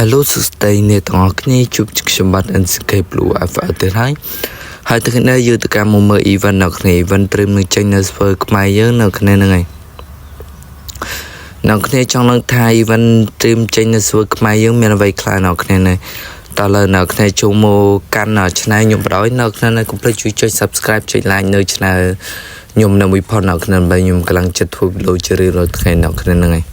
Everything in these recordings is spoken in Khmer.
Hello សួស្តីអ្នកទាំងអស់គ្នាជួបខ្ញុំបាទ NCK Blue FL ទៀតហើយហើយថ្ងៃនេះយើងទៅការមកមើល event នៅគ្នា event ត្រៀមនឹងចេញនៅ server ខ្មែរយើងនៅគ្នាហ្នឹងហើយនៅគ្នាចង់នឹងថា event ត្រៀមចេញនៅ server ខ្មែរយើងមានអ្វីខ្លះនៅគ្នានេះតើលើនៅគ្នាចូលមកកាន់ channel ខ្ញុំបណ្ដោយនៅគ្នានៅកុំភ្លេចជួយចុច subscribe ចុច like នៅ channel ខ្ញុំនៅមួយផុតនៅគ្នាដើម្បីខ្ញុំកម្លាំងចិត្តធ្វើវីដេអូជារៀងរាល់ថ្ងៃនៅគ្នាហ្នឹងហើយ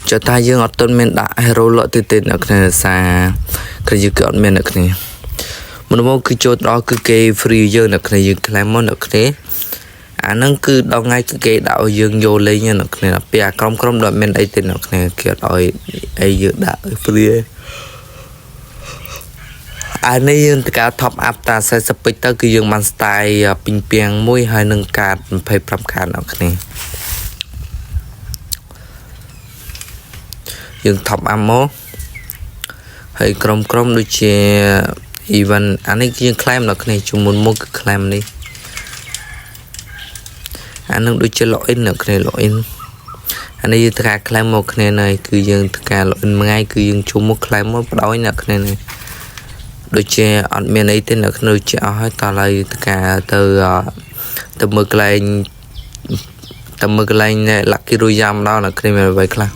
ចុះតាយើងអត់ទាន់មានដាក់ hero លក់ទៀតទេអ្នកគ្នាសារគឺយើងគឺអត់មានអ្នកគ្នាមុនមកគឺចូលដល់គឺគេ free យើងអ្នកគ្នាយើង claim មកអ្នកគ្នាអាហ្នឹងគឺដល់ថ្ងៃគឺគេដាក់ឲ្យយើងយកលេងអ្នកគ្នាពីអាក្រុមក្រុមដល់មានអីទេអ្នកគ្នាគេអត់ឲ្យអីយើងដាក់ឲ្យ free ទេអានេះយើងតការ top up តា40ពេជ្រទៅគឺយើងបាន style ពីងពាងមួយហើយនឹងកាត25កាតអ្នកគ្នាយើង top up មកហើយក្រុមក្រុមដូចជា event អានេះគឺយើង claim ដល់គ្នាជំមុនមកគឺ claim នេះអានឹងដូចជា login ដល់គ្នា login អានេះយើងធ្វើការ claim មកគ្នានៅគឺយើងធ្វើការ login មួយថ្ងៃគឺយើងជុំមក claim មកបដ ாய் អ្នកគ្នានេះដូចជាអត់មានអីទេអ្នកគ្នាដូចជាអស់ហើយតើឡើយធ្វើការទៅទៅមើលកន្លែងទៅមើលកន្លែង Lucky Royale ម្ដងអ្នកគ្នាមានអ្វីខ្លះ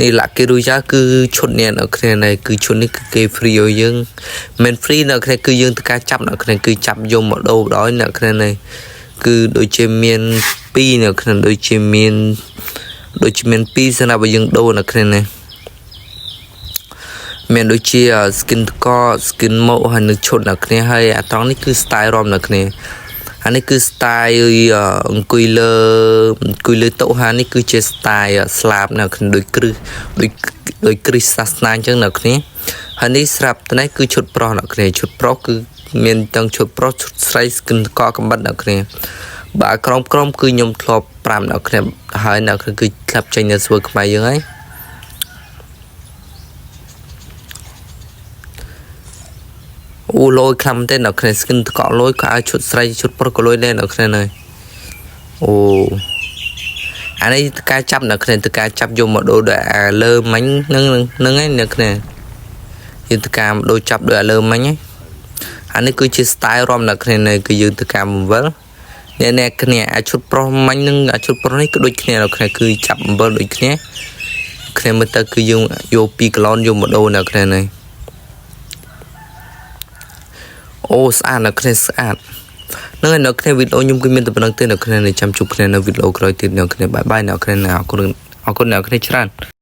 នេះ Lucky Royale គឺឈុតនេះអ្នកគ្នានេះគឺឈុតនេះគឺគេ free ឲ្យយើងមិន free អ្នកគ្នាគឺយើងធ្វើការចាប់អ្នកគ្នាគឺចាប់យកមកដូរដល់អ្នកគ្នានេះគឺដូចជាមាន2អ្នកគ្នាដូចជាមានដូចជាមាន2សម្រាប់ឲ្យយើងដូរអ្នកគ្នានេះមានដូចជា skin តក skin ម៉ូហើយនឹងឈុតអ្នកគ្នាហើយអាត្រង់នេះគឺ style រំអ្នកគ្នាអានេះគឺ style អង្គុយលើអង្គុយលើតុហានេះគឺជា style ស្លាបនៅគ្នាដូចគ្រឹះដូចដូចគ្រឹះសាសនាអញ្ចឹងនៅគ្នាហើយនេះស្រាប់តែនេះគឺឈុតប្រុសនៅគ្នាឈុតប្រុសគឺមានទាំងឈុតប្រុសឈុតស្រី skin កកំបិតនៅគ្នាបើក្រុមក្រុមគឺខ្ញុំធ្លាប់ប្រាប់នៅគ្នាហើយនៅគ្នាគឺធ្លាប់ចេញនៅស្វើខ្មែរយើងហើយអូលយខ្លាំងមែនទេនៅគ្នា skin តកលយក៏ឲ្យឈុតស្រីឈុតប្រុសក៏លយដែរនៅគ្នានៅអូអានេះការចាប់នៅគ្នាទៅការចាប់យកមកដូរដោយអាលើមិញនឹងនឹងឯងនៅគ្នាយើងទៅការដូរចាប់ដោយអាលើមិញឯងអានេះគឺជា style រំនៅគ្នានៅគឺយើងទៅការបង្វិលអ្នកអ្នកគ្នាអាឈុតប្រុសមិញនឹងអាឈុតប្រុសនេះគឺដូចគ្នានៅគ្នាគឺចាប់បង្វិលដូចគ្នាគ្នាមើលទៅគឺយើងយកពីក្លនយកមកដូរនៅគ្នានេះអូស្អាតនៅគ្នាស្អាតហ្នឹងហើយនៅគ្នាវីដេអូខ្ញុំគឺមានតែប៉ុណ្្នឹងទេនៅគ្នានេះចាំជួបគ្នានៅវីដេអូក្រោយទៀតនៅគ្នាbye bye នៅគ្នាអរគុណអរគុណអ្នកគ្នាច្រើន។